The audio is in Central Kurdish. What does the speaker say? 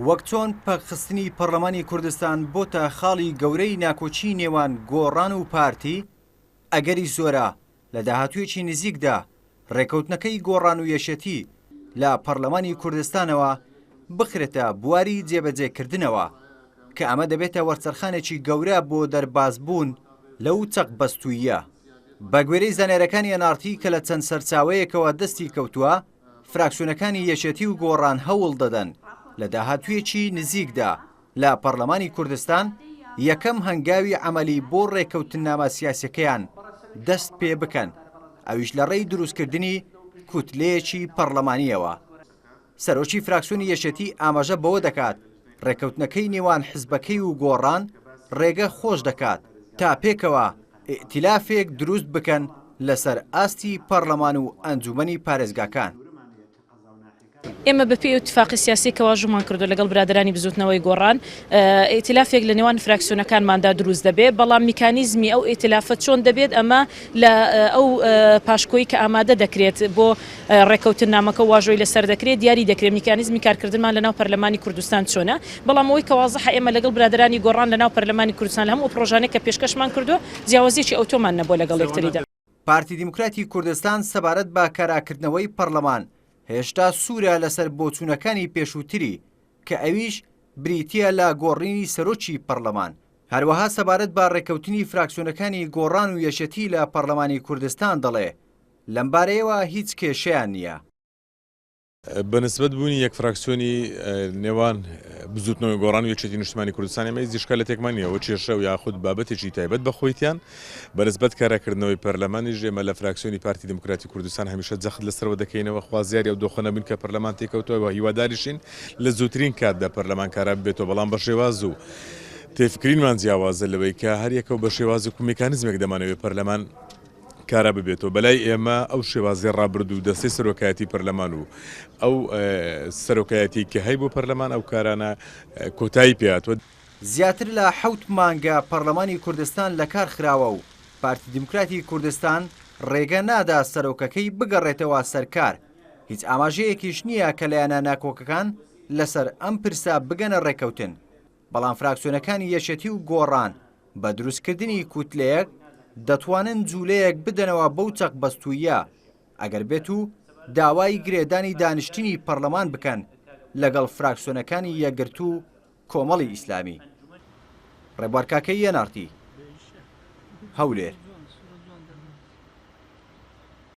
وەک چۆن پەکخستنی پەڕلەمانی کوردستان بۆتە خاڵی گەورەی ناکۆکی نێوان گۆڕان و پارتی، ئەگەری زۆرە لە داهاتوویەکی نزیکدا ڕێکەوتنەکەی گۆڕان و یەکێتی لە پەڕلەمانی کوردستانەوە بخرێتە بواری جێبەجێکردنەوە، کە ئەمە دەبێتە وەرچەرخانێکی گەورە بۆ دەربازبوون لەو چەقبەستووییە. بەگوێرەی زانیارییەکانی ئێن ئاڕ تی کە لە چەند سەرچاوەیەکەوە دەستی کەوتووە، فراکسیۆنەکانی یەکێتی و گۆڕان هەوڵ دەدەن لە داهاتوویەکی نزیکدا لە پەڕلەمانی کوردستان یەکەم هەنگاوی عەمەلی بۆ ڕێککەوتننامە سیاسیەکەیان دەست پێ بکەن، ئەویش لە ڕێی دروستکردنی کوتلەیەکی پەڕلەمانییەوە. سەرۆکی فراکسیۆنی یەکێتی ئاماژە بەوە دەکات، ڕێککەوتنەکەی نێوان حزبەکەی و گۆڕان ڕێگە خۆش دەکات تا پێکەوە ئیئتیلافێک دروست بکەن لەسەر ئاستی پەڕلەمان و ئەنجومەنی پارێزگاکان. ئێمە بەپێی ئەو ئیتفاقی سیاسی کە واژوومان کردووە لەگەڵ برادەرانی بزووتنەوەی گۆڕان، ئیئتیلافێک لە نێوان فراکسیۆنەکانماندا دروست دەبێت، بەڵام میکانیزمی ئەو ئیئتیلافە چۆن دەبێت ئەمە لە ئەو پاشکۆی کە ئامادە دەکرێت بۆ ڕێککەوتننامەکە و واژۆی لەسەر دەکرێت دیاری دەکرێت میکانیزمی کارکردنمان لەناو پەرلەمانی کوردستان چۆنە، بەڵام ئەوەی کە وازحە ئێمە لەگەڵ برادەرانی گۆڕان لەناو پەرلەمانی کوردستان لە هەموو ئەو پڕۆژانەی کە پێشکەشمان کردووە جیاوازییەکی ئەوتۆمان نەبووە لەگەڵ یەکتریدا. پارتی دیموکراتی کوردستان سەبارەت بە کاراکردنەوەی پەڕلەمان هێشتا سوورە لەسەر بۆچوونەکانی پێشووتری کە ئەویش بریتییە لە گۆڕینی سەرۆکی پەڕلەمان، هەروەها سەبارەت بە ڕێککەوتنی فراکسیۆنەکانی گۆڕان و یەکێتی لە پەڕلەمانی کوردستان دەڵێ لەمبارەیەوە هیچ کێشەیان نییە. بە نسبەت بوونی یەک فراکسیۆنی نێوان بزوتنەوەی گۆڕان و یەکێتی نیشتمانی کوردستان ئێمە هیچ ئیشکالێتێکمان نییە و کێشە و یاخود بابەتێکی تایبەت بە خۆیتیان بە نسبەت کاراکردنەوەی پەرلەمانیش ئێمە لە فراکسیۆنی پارتی دیموکراتی کوردستان هەمیشە جەخت لەسەرەوە دەکەینەوە خوازیاری ئەو دۆخە نەبووین کە پەرلەمان تێکەوتووە و هیواداریشین لە زووترین کاتدا پەرلەمان کارا ببێتەوە بەڵام بە شێواز و تێفکرینمان جیاوازە لەوەی کە هەریەکە و بە شێوازێک و میکانیزمێک دەمانەوێت پەرلەمان کارا ببێتەوە، بەلای ئێمە ئەو شێوازەی ڕابردوو دەستەی سەرۆکایەتی پەرلەمان و ئەو سەرۆکایەتی کە هەیبوو پەرلەمان ئەو کارانە کۆتایی پێهاتوە. زیاتر لە حەوت مانگە پەڕلەمانی کوردستان لەکار خراوە و پارتی دیموکراتی کوردستان ڕێگە نادا سەرۆکەکەی بگەڕێتەوە سەر کار، هیچ ئاماژەیەکیش نییە کە لایەنە ناکۆکەکان لەسەر ئەم پرسە بگەنە ڕێککەوتن، بەڵام فراکسیۆنەکانی یەکێتی و گۆڕان بە دروستکردنی کوتلەیەک دەتوانن جولەیەک بدەنەوە بەو چەقبەستووییە ئەگەر بێت و داوای گرێدانی دانیشتنی پەڕلەمان بکەن لەگەڵ فراکسیۆنەکانی یەکگرتوو و کۆمەڵی ئیسلامی. ڕێبوار کاکەیی، ئێن ئاڕ تی، هەولێر.